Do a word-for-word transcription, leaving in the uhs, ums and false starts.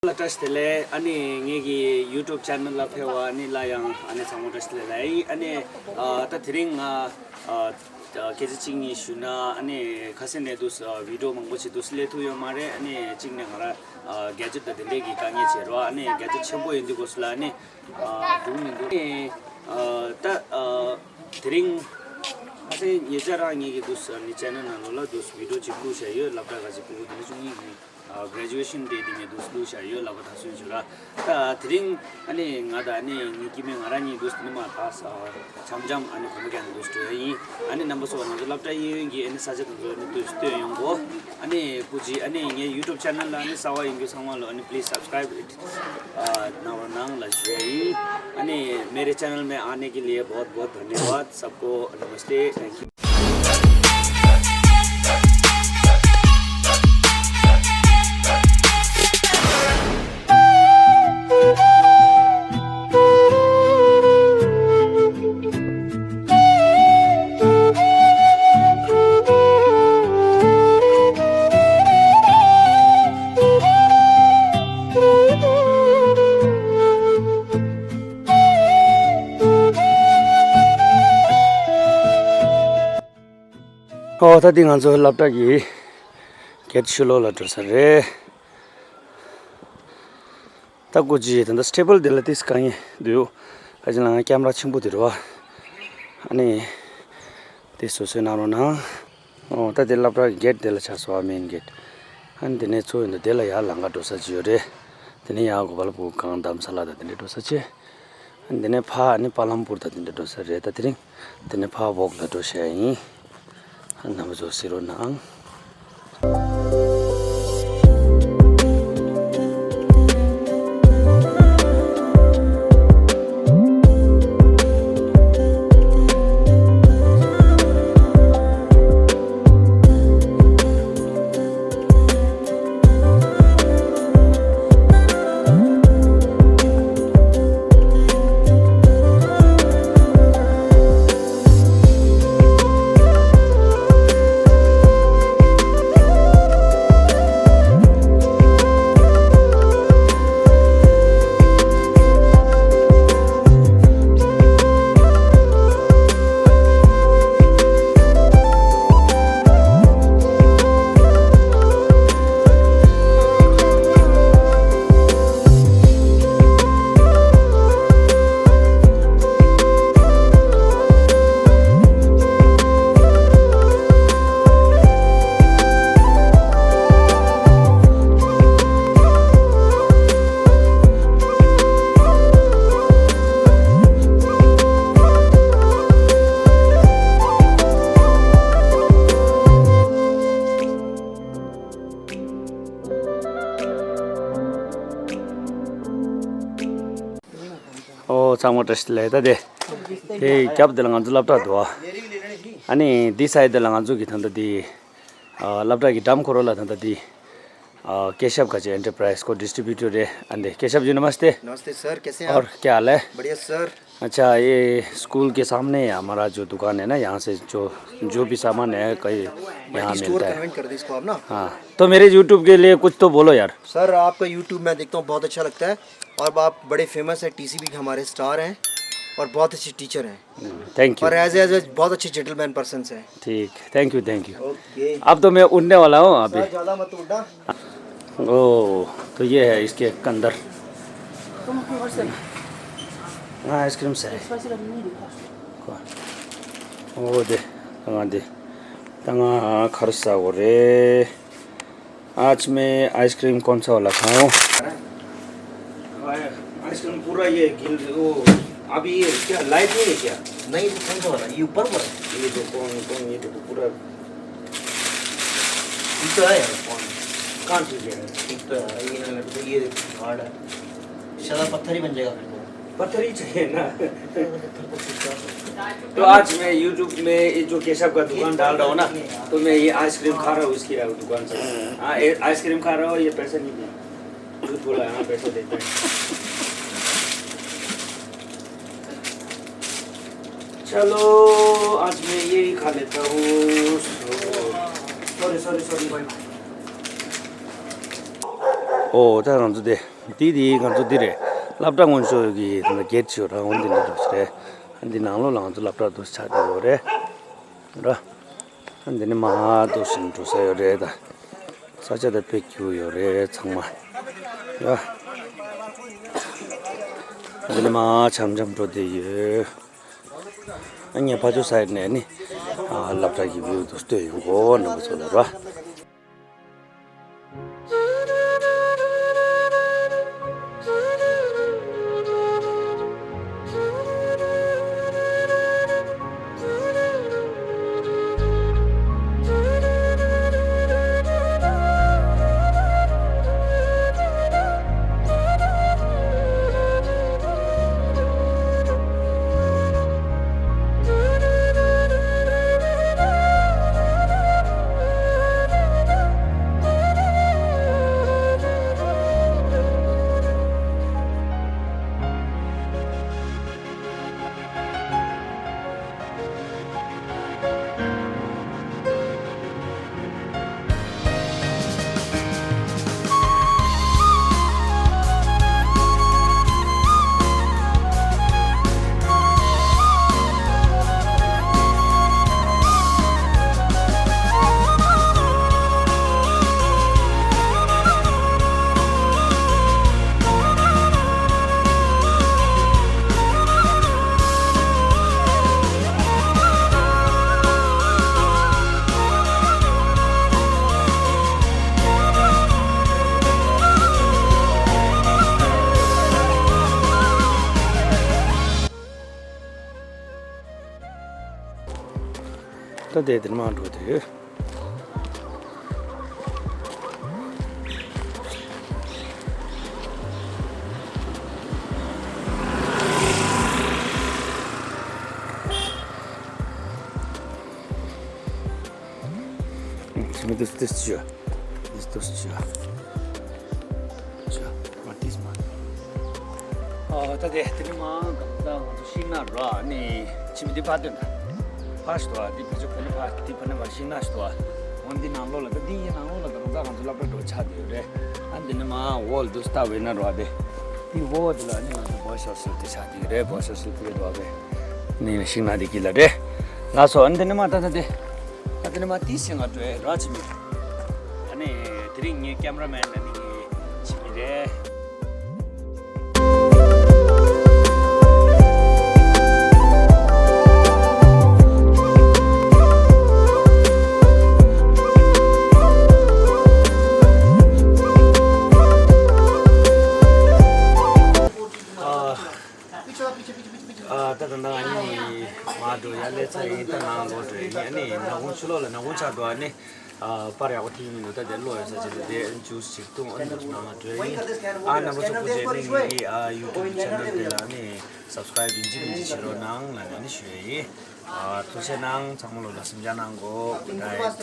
ལ་བཀྲ་ཤིས་བདེ་ལེགས། ཨ་ནི་ངེད་ཀྱི་YouTube channel ལ་ཕེབས་པ་ཨ་ནི་ལ་ཡང་ཨ་ནི་ཚང་མ་བཀྲ་ཤིས་བདེ་ལེགས་ལབ་ཡིན། ཨ་ནི་ཨ་ད་དེ་རིང་ང་ཨ་སྐད་ཆ་གཅིག་གཉིས་ཞུས་ན། ཨ་ནི་ཁ་སང་ནས་འདུག་ཨ་video མང་པོ་ཞིག་འདུག་སླེབས་ཐུབ་ཡོད་མ་རེད། ཨ་ནི་གཅིག་ནས་ང་རང་ཨ་gadget དང་དེ་འདྲས་ཀྱི་དཀའ་ངལ་བྱས་རོགས། ཨ་ནི་gadget ཆེན་པོ་ཡིན་དུས་སྐབས་སུ་ལ་ཨ་ནི་ཨ་འདུག་མི་འདུག་ཨ་ནི་ཨ་ད་ཨ་དེ་རིང་ཁ་སང་ཉེ་ཆར་རང་ངེད་ཀྱི་འདུག་ཨ་ནི་channel ནང་ལོགས་ལ་འདུག་video ཅིག་བླུགས་བཞག་ཡོད། སློབ་གྲྭ་ཁ་ཅིག་ཕྲུ་གུ་དེ་འདྲ་བཅུ་གཉིས་ཀྱི་ཨ་graduation day དེ་ངས་འདུག་བླུགས་བཞག་ཡོད་ལབ་པ་ད་གསུངས་བྱུང་ར། ད་དེ་རིང་ཨ་ནི་ང་དང་ཨ་ནི་ངའི་སྐྱེ་དམན་ང་རང་གཉིས་འདུག་དེ་ནི་མ་ད་འཆམ་འཆམ་ཨ་ནི་གོམ་པ་རྒྱག་འདུག་འགྲོ་ཡ་ཡིན། ཨ་ནི་རྣམ་པ་ཚོ་ང་ཚོ་སློབ་གྲྭ་གཡས་གཡོན་གྱི་ཨ་ནི་ས་ཆ་དེ་ཚོ་ཨ་ནི་ལྟོས་ལྟོས་ཡོང་གོ། ཨ་ནི་སྐུ་མཁྱེན། ཨ་ནི་ངའི་YouTube channel ལ་ཨ་ནི་གསར་པ་ཡིན་རྒྱུ་ཚང་མ་ལ་ཨ་ནི please subscribe it ཨ་གནང་རོགས་གནང་ལ་ཞུ་ཡ་ཡིན། ཨ་ནི मेरे चैनल में आने के लिए बहुत बहुत धन्यवाद सबको। नमस्ते। Thank you। ཨོ་ད་འདི་ང་ཚོ་སློབ་གྲྭ་གི་གེ་ཊི་ཕྱི་ལོགས་ལ་འགྲོ་ས་རེད། ད་སྐུ་མཁྱེན་ད་ལྟ་སི་ཊེ་བལ་དེ་ལ་ཏིས་དཀའ་ངལ་འདུག་ཨ་ཅེ་ལ་ང་ཀེམ་ར་ཆེན་པོ་དེ་རེད་བ། ཨ་ནི་དེ་བཟོ་བཟོས་གནང་རོགས་གནང་། ཨོ་ད་དེ་སློབ་གྲྭ་གི་གེ་ཊི་དེ་ལ་ཆགས་སོང་བ། མེན་གེ་ཊི། ཨ་ནི་དེ་ནས་ཚུར་ཡོང་དུས་དེ་ལ་ཡར་ལམ་ཁ་འགྲོ་ས་ཅིག་ཡོད་རེད། དེ་ནས་ཡར་གོ་པལ་པུར་གངས་དྷ་རམ་ས་ལ་དང་དེ་འདྲས་འགྲོ་ས་ཅིག་ཨ་ནི་དེ་ནས་ཕར་ཨ་ནི་པ་ལམ་པུར་དང་དེ་འདྲས་འགྲོ་ས་རེད། ད་དེ་རིང་དེ་ནས་ཕར་ཝོག་ལ་འགྲོ་བཞག་ཡིན། ཨ་རྣམ་པ་ཚོ་གཟིགས་རོགས་གནང་། ཨོ་ཚང་མ་བཀྲ་ཤིས་བདེ་ལེགས། ད་དེ་དེ་རྒྱབ་དེ་ལ་ང་ཚོ་སློབ་གྲྭ་འདུག་ཨ་ནི་འདི་སའི་དེ་ལ་ང་ཚོ་གི་ད་ལྟ་དེ་ཨ་སློབ་གྲྭ་གི་འགྲམ་ཁོ་ར་ལ་ད་ལྟ་དེ་ཨ་ཀེ་ཤབ་ཁ་ཆེ་ཨེན་ཊར་པ་རའི་ཛི་ཁོ་ཌིས་ཊི་བྷིའུ་ཊར་རེད། ཨ་འདི་ཀེ་ཤབ་ཇི་नमस्ते। नमस्ते सर, कैसे हैं और आप? क्या हाल है? बढ़िया सर। अच्छा, ये स्कूल के सामने है हमारा जो दुकान है ना, यहाँ से जो जो भी सामान है कई यहाँ मिलता है। कन्वेंट कर दे इसको आप ना। हाँ, तो मेरे YouTube के लिए कुछ तो बोलो यार। सर, आपका YouTube मैं देखता हूँ, बहुत अच्छा लगता है और आप बड़े फेमस हैं, टीसी भी के हमारे स्टार हैं और बहुत अच्छे टीचर हैं। Thank you. और एज एज बहुत अच्छे जेंटलमैन पर्सन हैं। ठीक, thank you, thank you. Okay. अब तो मैं उठने वाला हूँ अभी। सर, ज़्यादा मत उठना। ओ, तो ये है इसके अंदर। तुम और सर। हाँ, आइसक्रीम सर। स्पाइसी लग नहीं रही। ओ दे, तंगा दे। तंगा खरसा हो रे। आज मैं आइसक्रीम कौन सा वाला खाऊं? आइसक्रीम पूरा ये गिल, वो अभी ये क्या लाइट नहीं है क्या? नहीं, तो कौन सा वाला? ये ऊपर वाला? ये तो कौन, कौन, ये तो पूरा ठीक तो है यार, कौन? कहाँ ठीक है? ठीक तो है, ये ना, मेरे को तो ये हार्ड है। शायद पत्थर ही बन जाएगा फिर तो। पत्थर ही चाहिए ना। तो आज मैं YouTube में ये जो केशव का दुकान डाल रहा हूँ ना, तो मैं ये आइसक्रीम खा रहा हूँ इसकी दुकान से। हाँ, ये आइसक्रीम खा रहा हूँ, ये पैसा नहीं दिया। झूठ बोला, हाँ, पैसा देता है। चलो, आज मैं यही खा लेता हूँ। Sorry, sorry, sorry, bye bye. O, ད་ང་ཚོ་དེ། དེ་དེ་ང་ཚོ་འདི་རེད། སློབ་གྲྭ་སྔོན་ཤོས་ཀྱི་གེ་ཊི་ཞིག་ཡོད་ར། འོ་འདི་འདི་འདྲ་ཞིག་རེད། འདི་ནང་ལོགས་ལ་ང་ཚོ་སློབ་གྲྭ་འདུག་ཆགས་བསྡད་ཡོད་རེད་ར། འདི་ནི་མ་འདུག་ཞིག་འགྲོ་ས་ཡོད་རེད་ད། ས་ཆ་དེ་དཔེ་སྐྱིད་པོ་ཡོད་རེད་ཚང་མ་ར། འདི་ནི་མ་འཆམ་འཆམ་འགྲོ་བསྡད་ཡོད། ཨ་ངས་ཕ་ཚོ་སའིཌ་ནས་ནི་ཨ་སློབ་གྲྭ་གི་བིའུ་དེ་སྟོན་ཡོང་གོ་རྣམ་པ་ཚོ་ལ་ར། ད་དེ་དེར་མ་འགྲོ་དུས། This, this, this, sure. This, this, sure. Sure. What is man? ཨ་ད་དེ་དེ་ནི་མ་གང་ཟག་ང་ཚོ་ཤིང་ནགས་ར། ཨ་ནི་ཁྱིམ་འདི་ཕར་སྟོན་ད། ཕར་ཞིག་འདུག་ཨ། འདི་ཕར་ཕྱོགས་ཕ་ནི་ཕར་འདི་ཕ་ནི་མ་ཤིང་ནགས་ཞིག་འདུག་ཨ། འོ་འདི་ནང་ལོགས་ལ་ད་འདི་ཡི་ནང་ལོགས་ལ་གང་ཟག་ང་ཚོ་སློབ་གྲྭ་འགྲོ་ཆགས་བསྡད་ཡོད་རེད། ཨ་འདི་ནི་མ་འོག་ལ་འདུག་ལྟ་བས་ན་ར་དེ། འདི་འོག་འདི་ལ་ནི་ང་ཚོ་བོ་ཤོ་སིལ་དེ་ཆགས་བསྡད་ཡོད་རེད། བོ་ཤོ་སིལ་དེ་རེད་འདུག་ཨ། ནི་ཤིང་ནགས་འདི་དཀྱིལ་ལ་རེད། ལགས་སོ། ཨ་འདི་ནི་མ་ད་ད་དེ། ད་དེ་ནི་མ་ཏི་སེ་ང་འགྲོ་ཡ་ར་ཅི་མི། ཨ་ནི་དེ་རིང་ངའི་ཀེམ་ར་མེན་ཨ་ནི་ངའི་ཅི་མི་རེད། ཨ། ཨ་ད་ད་ད་ཨ་ནི་མ་འགྲོ་ཡ་ལས་ཚ་ཡིན། ད་ནང་ལོགས་འགྲོ་ཡིན། ཨ་ནི་ནག་ཁུང་ཕྱི་ལོགས་ལ་ནག་ཁུང་ཆགས་འདུག་ཨ་ནི་ཨ་པར་ཡག་པོ་ཐིག་མི་འདུག་ད་དེ་ལོག་ཡོད་ས་ཅིག་ལ་དེ་ཇུས་ཅིག་བཏུང་། ཨ་ནི་ནང་ལ་འགྲོ་ཡིན། ཨ་རྣམ་པ་ཚོ་སྐུ་མཁྱེན། ངའི་ཨ་ཡུ་ཊུབ་ཆེ་ནལ་དེ་ལ་ནི་སབ་སི་ཀ་རེབ་ཡིན་གཅིག་མིན་གཅིག་བྱེད་རོགས་གནང་ལབ་ནས་ནི་ཞུ་ཡ་ཡིན། ཨ་ཐུགས་རྗེ་གནང་། ཚང་མ་ལོ་ལ་སེམས་ཅན་གནང་གོ། Good night།